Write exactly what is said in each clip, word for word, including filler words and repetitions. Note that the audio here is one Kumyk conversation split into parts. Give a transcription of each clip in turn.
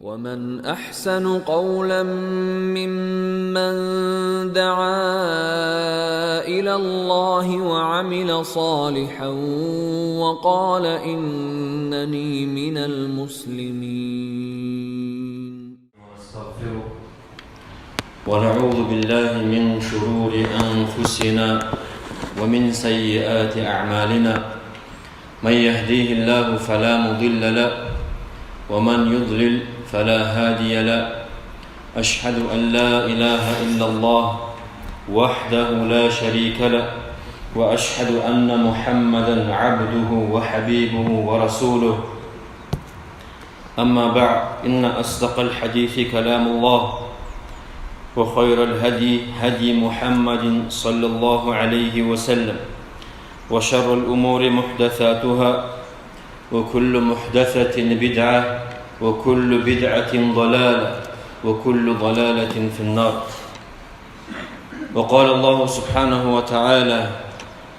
ومن أحسن قولا ممن دعا إلى الله وعمل صالحا وقال إنني من المسلمين. ونستغفره، ونعوذ بالله من شرور أنفسنا ومن سيئات أعمالنا. من يهديه الله فلا مضل له، ومن يضلل فلا هادي له. أشهد أن لا إله إلا الله وحده لا شريك له، وأشهد أن محمدا عبده وحبيبه ورسوله. أما بعد، إن أصدق الحديث كلام الله، وخير الهدي هدي محمد صلى الله عليه وسلم، وشر الأمور محدثاتها، وكل محدثة بدعة، وكل بدعة ضلالة، وكل ضلالة في النار. وقال الله سبحانه وتعالى: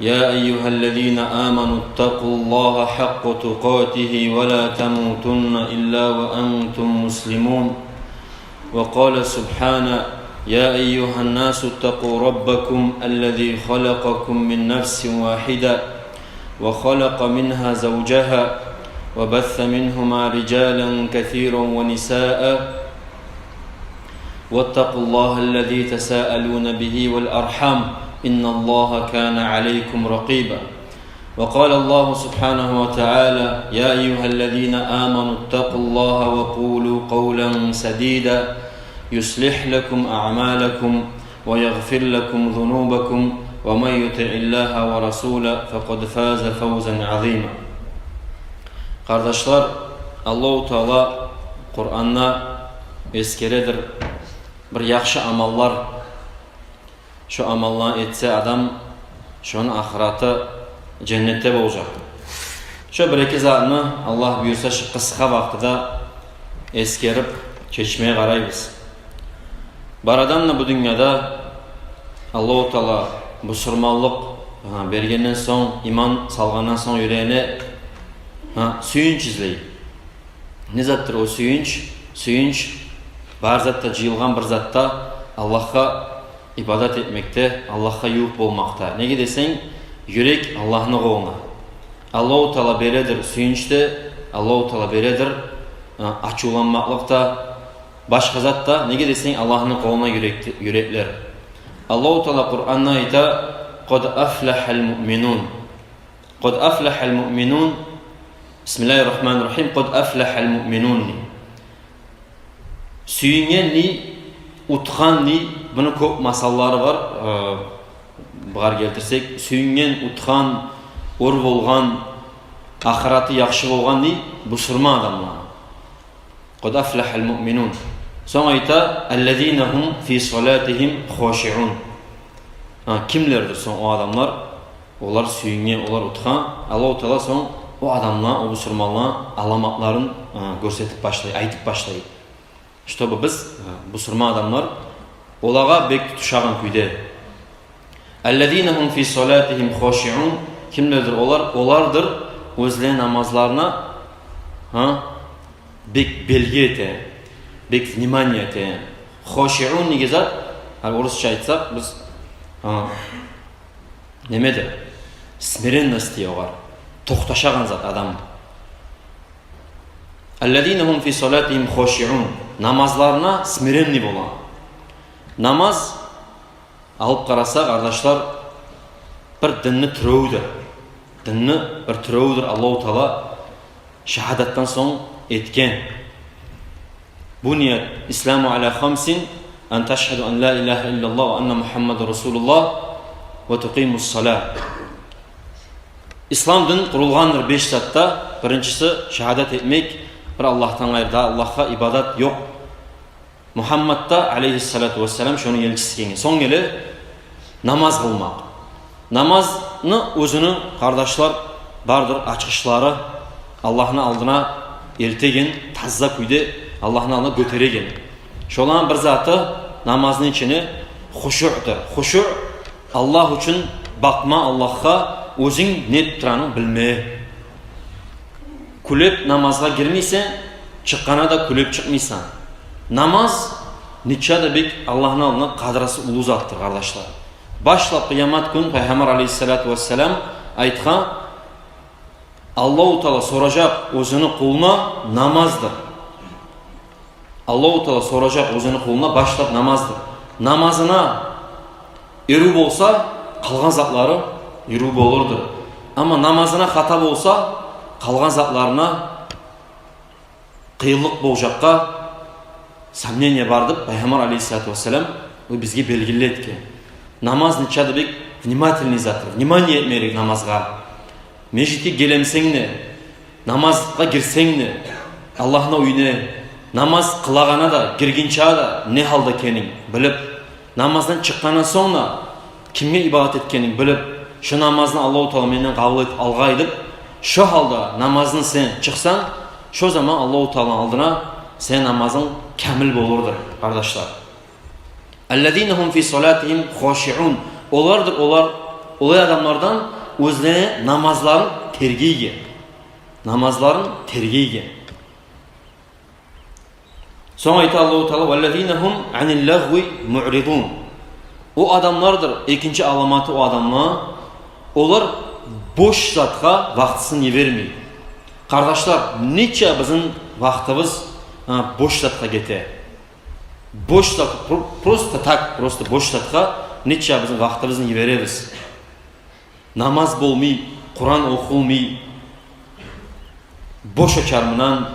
يا أيها الذين آمنوا اتقوا الله حق تقاته ولا تموتن إلا وأنتم مسلمون. وقال سبحانه: يا أيها الناس اتقوا ربكم الذي خلقكم من نفس واحدة وخلق منها زوجها وبث منهما رجالا كثيرا ونساء واتقوا الله الذي تساءلون به والأرحام إن الله كان عليكم رقيبا. وقال الله سبحانه وتعالى: يا أيها الذين آمنوا اتقوا الله وقولوا قولا سديدا يصلح لكم أعمالكم ويغفر لكم ذنوبكم ومن يطع الله ورسوله فقد فاز فوزا عظيما. Къардашлар, Аллагьу Таала Къуранда эсгередир бир яхшы амаллар. Шо амалланы этсе адам, шону ахыраты женнетде болажакъ. Шо бир-эки затны, Аллагь буюрса, шу къысгъа вакътиде эсгерип гечмеге къарайбыз. Бар адам да бу дюньяда Аллагьу Таала бусурманлыкъ, гьа, бергенден сонг, иман салгъандан сонг юрегине, гьа, сююнч излей. Не затдыр о сююнч? Сююнч бар затда жыйылгъан бир затда, Аллагьгъа ибадат этмекде, Аллагьгъа ювукъ болмакъда. Неге десенг, юрек Аллагьны къолунда. Аллагьу Таала бередир сююнч де, Аллагьу Таала бередир, а, ачувланмакълыкъ да, башгъа зат да. Неге десенг, Аллагьны къолунда юрек-, юреклер. Аллагьу Таала Къуранда айта: «Къад афлагьал муъминун». «Къад афлагьал муъминун». Бисмиллагьир рагьманир рагьим. «Къад афлагьал муъминун». Сююнген дей, утгъан дей, муну кёп масаллары бар. Э, бугъар гелтирсек, сююнген, утгъан, оьр болгъан, ахыраты яхшы болгъан дей бусурман адамлар. «Къад афлагьал муъминун». Сонг айта: «Аллазина гьум фи салатигьим хашиун». А, кимлердир сонг о адамлар? Олар сююнген, олар утгъан. Аллагьу Таала сонг о адамланы, о бусурманланы аламатларын, а, гёрсетип башлай, айтып башлай. Чтобы биз, а, бусурман адамлар олагъа бек тутушагъан кюйде. «Аллазина гьум фи салатигьим хашиун». Кимлердир олар? Олардыр оьзлени намазларына, гьа, бек белги эте, бек внимание эте. Хашиун деген зат, гьали орусча айтсакъ биз, гьа, немедир? Смиренность дей огъар. Токъташагъан зат адам. «Аллазина гьум фи салатигьим хашиун». Намазларына смиренный бола. Намаз, алып къарасакъ, къардашлар, бир динни тиревюдюр. Динни бир тиревюдюр Аллагьу Таала шагьадатдан сонг этген. «Буниял исламу аля хамсин, ан ташгьада ан ла илагьа иллаллагь ва анна Мухаммадан расулуллагь ва тукъимус салат». Ислам дин къурулгъандыр беш затда. Биринчиси шагьадат этмек, бир Аллагьдан къайры дагъы Аллагьгъа ибадат ёкъ. Мухаммад да, алейгьиссалату вассалам, шону элчиси экенге. Сонг геле намаз къылмакъ. Намазны оьзюню, къардашлар, бардыр ачгъычлары, Аллагьны алдына элтеген, таза кюйде Аллагьны алдына гётереген. Шоланы бир заты намазны ичинде хушуъдур. Хушуъ — Аллагь учун бакъма, Аллагьгъа оьзюнг не этип туранынгны билме. Кюлеп намазгъа гирмейсен, Чыкъгъанда да кюлеп чыкъмайсан. Намаз нече де бек Аллагьны алдында къадрасы уллу затдыр, къардашлар. Башлап къыямат гюн Пайхаммар алейгьиссалату вассалам айтгъан: Аллагьу Таала соражакъ оьзюню къулуна намаздыр. Аллагьу Таала соражакъ оьзюню къулуна башлап намаздыр. Намазына эрив болса, къалгъан затлары эрив болурдур. Амма намазына хата болса, къалгъан затларына къыйынлыкъ болажакъгъа сомнение бар деп, Пайхаммар алейгьиссалату вассалам бу бизге белгили этген. Намаз нече де бек внимательный затдыр. Внимание этме герек намазгъа. Межитге гелемисенг де, намазгъа гирсенг де, Аллагьны уьюне, намаз къылагъанда да, гиргинче де не гьалда экенинг билип, намаздан чыкъгъандан сонг да кимге ибадат этгенинг билип, шо намазны Аллагьу Таала менден къабул этип алгъай деп, шо гьалда намаздан сен чыкъсанг, шо заман Аллагьу Тааланы алдына сени намазынг камил болурдур, къардашлар. Аллазина гьум фи салатигьим хашиун. Олардыр олар, олай адамлардан, оьзлени намазларын тергейген. Намазларын тергейген. Сонг айта Аллагьу Таала: валлазина гьум анил лагъви муъридун. О адамлардыр, экинчи аламаты о адамлар, олар бош затгъа вакътисин йибермей. Къардашлар, нече бизин вакътибиз, а, бош затгъа гете. Бош зат, про-, просто так, просто бош затгъа нече бизин вакътибизни йиберебиз. Намаз болмай, Къуран охулмай, бош очар мунан.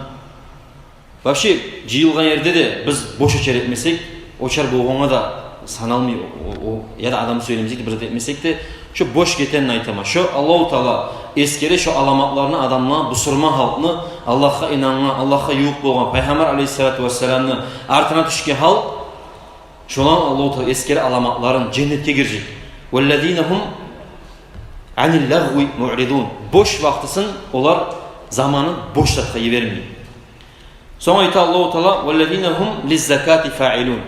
Вообще, жыйылгъан ерде де биз бош очар этмесек, очар болгъангъа да саналмай, о, о, о, яда адам сёйлемесек де, бир зат этмесек де, шо бош гетегенин айтаман. Шо Аллагьу Таала эсгере шо аламатланы адамланы, бусурман халкъны, Аллагьгъа инангъан, Аллагьгъа ювукъ болгъан, Пайхаммар алейгьиссалату вассаламны артына тюшген халкъ, шоланы Аллагьу Таала эсгере аламатларын, женнетге гирежек. Валлазина гьум анил лагъви муъридун. Бош вакътисин олар, заманын бош затгъа йибермей. Сонг айта Аллагьу Таала: валлазина гьум лиззакати фаилун.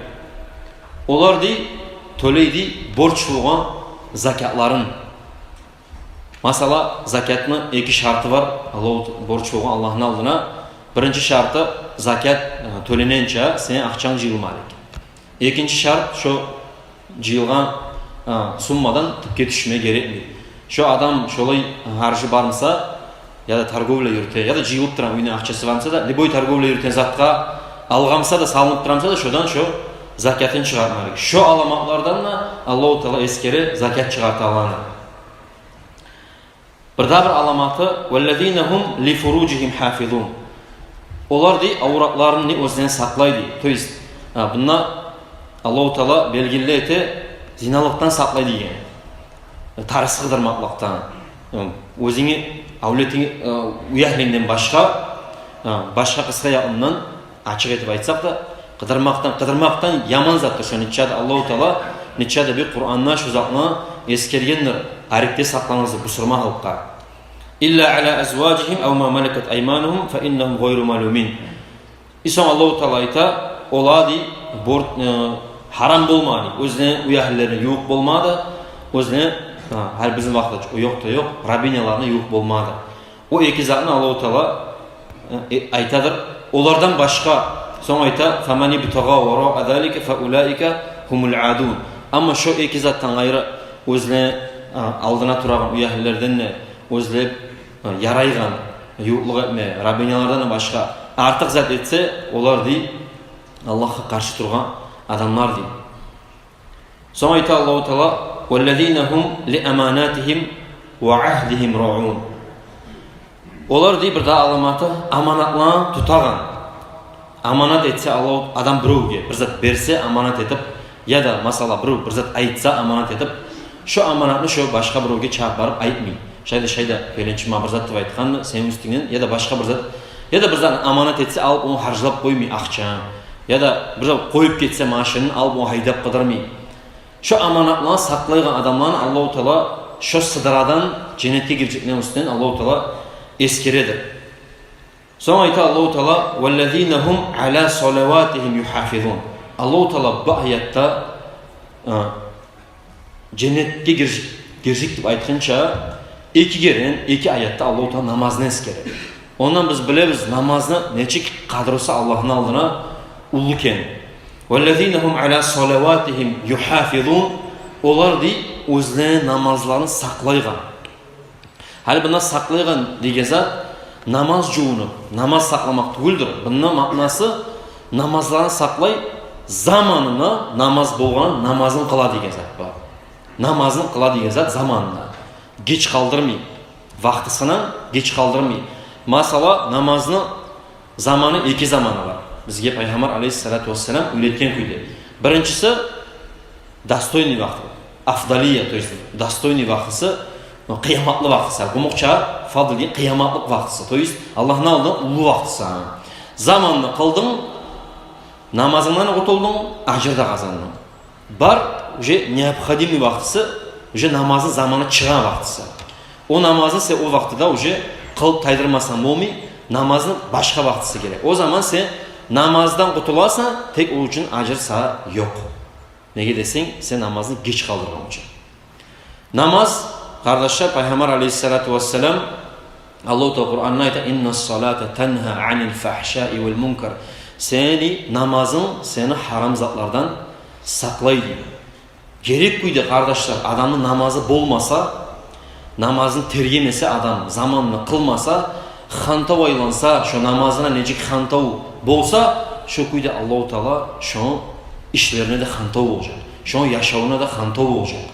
Олар, дей, тёлей, дей, борч болгъан закатларын. Масала, закатны эки шарты бар, Аллагьу борч болгъан Аллагьны алдына. Биринчи шарты: закат, э, тёленгенче сени акъчанг жыйылма герек. Экинчи шарт: шо жыйылгъан, э, суммадан тюпге тюшме герекмей. Шо адам шолай харжы бармыса, яда торговля юрюте, яда жыйылып турагъан, уьюнде акъчасы бармыса да, любой торговля юрютеген затгъа алгъанмыса да, салынып турамыса да, шодан шо закатын чыгъарма герек. Шо аламатлардан да Аллагьу Таала эсгере закат чыгъартагъанланы. Бир дагъы бир аламаты: валлазина гьум ли фуружигьим хафизун. Олар, дей, авратларын, дей, оьзлени сакълай, дей. То есть, а, мунда Аллагьу Таала белгили эте, зиналыкъдан сакълай деген. Э, тарс къыдырмакълыкъдан. Э, оьзюнгню, авлетингни, э, уьягьлюнгден башгъа, э, башгъа къызгъа якъындан, ачыкъ этип айтсакъ да, къыдырмакъдан, къыдырмакъдан яман затдыр. Шону ичинде Аллагьу Таала нече де бир Къуранда шо затны эсгергендир. Арекде сакъланыгъыз, бусурман халкъгъа. Илла ала азважигьим ав ма малакат айманугьум фа иннагьум гъайру малумин. И сонг Аллагьу Таала айта, олагъа, дей, бор-, э, гьарам болмагъан, дей, оьзлени уьягьлюлерине ювукъ болма да, оьзлени, э, гьали бизин вакътиде ёкъ да ёкъ, рабыняларына ювукъ болма да. О эки затны Аллагьу Таала, э, э, айтадыр. Олардан башгъа, сонг айта: фаман ибтагъа вараа залика фа улаика гьумул адун. Амма шо эки затдан къайры, оьзлени, э, алдына турагъан уьягьлюлерден де, оьзлеге, э, ярайгъан ювукълукъ этме, рабынялардан да башгъа артыкъ зат этсе, олар, дей, Аллагьгъа къаршы тургъан адамлар, дей. Сонг айта Аллагьу Таала: валлазина гьум ли аманатигьим ва агьдигьим раун. Олар, дей, бир дагъы аламаты, аманатларын тутагъан. Аманат этсе Аллагь, адам биревге бир зат берсе, аманат этип, яда, масала, бирев бир зат айтса, аманат этип, шо аманатны шо башгъа биревге чабып барып айтмай. Шайда, шайда, пеленчи магъа бир зат деп айтгъанды, сени уьстюнгден, яда башгъа бир зат, яда бир затны аманат этсе, алып, ону харжлап къоймай акъчаны, яда бир зат къоюп гетсе, машинин алып, ону гьайдап къыдырмай. Шо аманатланы сакълайгъан адамланы Аллагьу Таала шо сыдрадан, женнетге гирежеклени уьстюнден Аллагьу Таала эсгередир. Сонг айта Аллагьу Таала: валлазина гьум ала салаватигьим юхафизун. Аллагьу Таала бу аятда, э, женнетге гирж-, гирежек деп айтгъанча, эки керен, эки аятда Аллагьу Таала намазны эсгере. Ондан биз билебиз намазны нечик къадрусы Аллагьны алдына уллу экен. «Валлазина гьум ала салаватигьим юхафизун». Олар, дей, оьзлени намазларын сакълайгъан. Гьали мунда сакълайгъан деген зат намаз жувунуп, намаз сакъламакъ тюгюлдюр. Мунда маънасы намазларын сакълай, заманына намаз болгъан, намазын къыла деген зат бар. Намазын къыла деген зат заманына. Геч къалдырмай. Вакътисинен геч къалдырмай. Масала, намазны заманы, эки заманы бар. Бизге Пайхаммар алейгьиссалату вассалам уьйретген кюйде. Биринчиси, достойный вакъти. Афдалия, то есть достойный вакътиси, ну, къыйматлы вакътиси. Къумукъча фадл деген къыйматлыкъ вакътиси. То есть Аллагьны алдында уллу вакътиси. Заманына къылдынг, намазынгдан къутулдунг, ажир де къазандынг. Бар уже необходимый вакътиси, уже намазны заманы чыгъагъан вакътиси. О намазны сен о вакътиде уже къылып тайдырмасанг болмай, намазны башгъа вакътиси герек. О заман сен намаздан къутуласан, тек о учун ажир сагъа ёкъ. Неге десенг, сен намазны геч къалдыргъан учун. Намаз, къардашлар, Пайхаммар алейгьиссалату вассалам, Аллагьу Таала Къуранда айта: «Инна салата тангьа анил фахшаи вал мункар». Сени намазынг сени гьарам затлардан сакълай, дей. Герек кюйде, къардашлар, адамны намазы болмаса, намазын тергемесе адам, заманына къылмаса, хантав айланса, шо намазына нечик хантав болса, шо кюйде Аллагьу Таала шону ишлерине де хантав болажакъ, шону яшавуна да хантав болажакъ.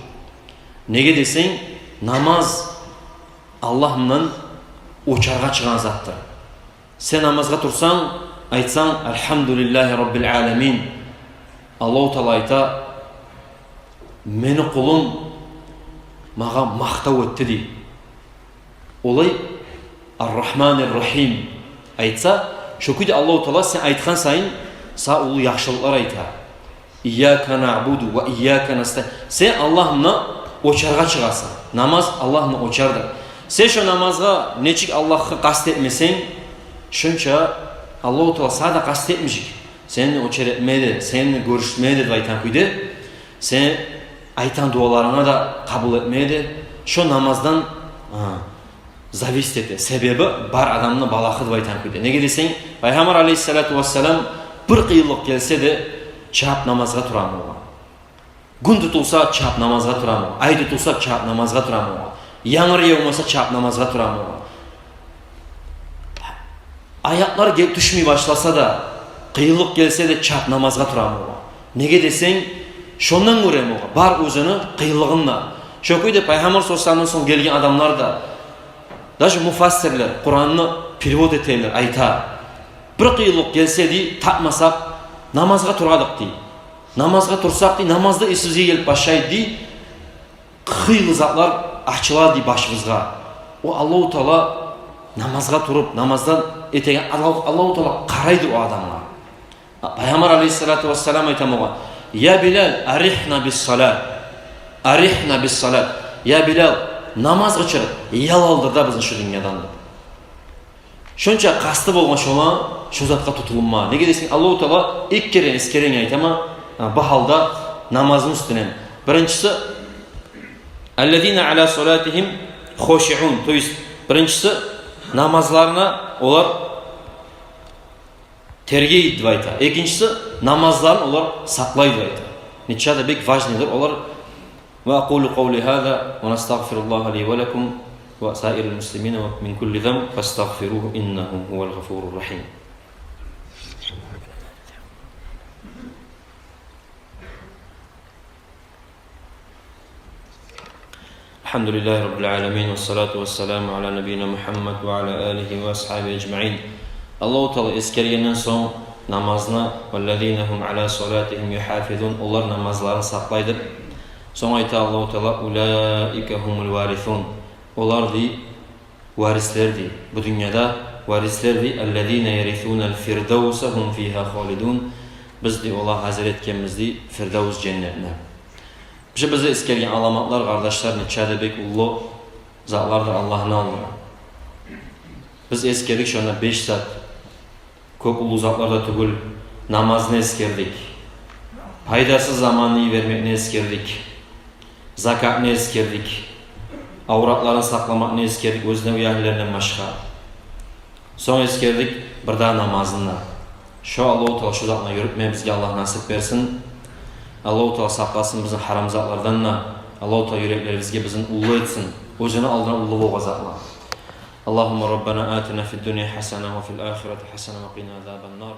Неге десенг, намаз Аллагь булан очаргъа чыгъагъан затдыр. Сен намазгъа турсанг, айтсанг: «Альхамдулиллагьи раббил аламин». Аллагьу Таала айта: «Мени къулум магъа макътав этди», – дей. Олай «Ар-Рахманир-Рахим» айтса, шо кюйде Аллагьу Таала сен айтгъан сайын сагъа уллу яхшылыкълар айта. «Ийяка наъбуду ва ийяка настаин». Сен Аллагь булан очаргъа чыгъасан. Намаз Аллагь булан очардыр. Сен шо намазгъа нечик Аллагьгъа къаст этмесенг, шонча Аллагьу Таала сагъа да къаст этмежек. Сени очар этмей де, сени гёрюшмей де деп айтагъан кюйде, сен айтагъан дуаларынгны да къабул этмей де, шо намаздан, а, зависит эте. Себеби бар адамны балагьы деп айтагъан кюйде. Неге десенг, Пайхаммар алейгьиссалату вассалам бир къыйынлыкъ гелсе де чап намазгъа турагъан болгъан. Гюн тутулса, чап намазгъа турагъан болгъан. Ай тутулса, чап намазгъа турагъан болгъан. Янгур явмаса, чап намазгъа турагъан болгъан. Аякълар гел-, тюшмей башласа да, къыйынлыкъ гелсе де, чап намазгъа турагъан болгъан. Неге десенг, шондан гёре болгъан бар оьзюню къыйынлыгъын да. Шо кюйде Пайхаммар саллаллагьу алайгьи ва салламдан сонг гелген адамлар да, даже муфассирлер, Къуранны перевод этегенлер айта: «Бир къыйынлыкъ гелсе, – дей, – тапмасакъ, намазгъа тургъандыкъ, – дей. – Намазгъа турсакъ, – дей, – намазда эсибизге гелип башлайды, – дей, – хыйлы затлар ачылады, – дей, – башыбызгъа». О Аллагьу Таала намазгъа туруп, намаздан этеген Аллагь-, Аллагьу Таала къарайды о адамгъа. Пайхаммар алейгьиссалату вассалам айта болгъан: «Я Билал, арихна бис-салат. Арихна бис-салат. Я Билал, намаз къычыр, ял алдыр да бизин шу дюньядан», – деп. Шонча къасты болгъан шону, шо затгъа тутулунма. Неге десенг, Аллагьу Таала эки керен эсгерген, айтаман, а, бу гьалда намазны уьстюнден. Биринчиси, «Аллазина аля салатигьим хошиун». То есть, биринчиси, намазларына олар тергейди деп айта. Экинчиси, намазларын олар сакълайды деп айта. Нече де бек важныйдыр олар. وأقول قولي هذا وأستغفر الله لي ولكم ولسائر المسلمين من كل ذنب فاستغفروه إنه هو الغفور الرحيم. الحمد لله رب العالمين والصلاة والسلام على نبينا محمد وعلى آله وأصحابه أجمعين. Аллагьу Таала эсгергенден сонг намазны, «Валлазина гьум аля салатигьим юхьафизун», олар намазларын сакълайды. Сонг айта Аллагьу Таала: «Улаика гьумул варисун». Олар, дей, варислер, дей. Бу дюньяда варислер, дей. «Аллазина ярисуналь фирдавса гьум фигьа холидун». Биз, дей, олагъа гьазир этгенбиз, дей, Фирдавс женнетни. Шу бизге эсгерген аламатлар, къардашлар, нече де бек уллу затлардыр Аллагьны алдында. Биз эсгердик шонда беш зат. Кёп уллу затлар да тюгюл. Намазны эсгердик. Пайдасыз заманны йибермекни эсгердик. Закатны эсгердик. Авратларын сакъламакъны эсгердик, оьзюню уьягьлюлеринден башгъа. Сонг эсгердик бир дагъы намазны да. Шо Аллагьу Таала шо затны юрютме бизге Аллагь насип берсин. Аллагьу Таала сакъласын бизин гьарам затлардан да. Аллагьу Таала юреклерибизге бизин уллу этсин. Оьзюню алдына уллу болгъан затлар. اللهم ربنا آتنا في الدنيا حسنة وفي الآخرة حسنة وقنا عذاب النار.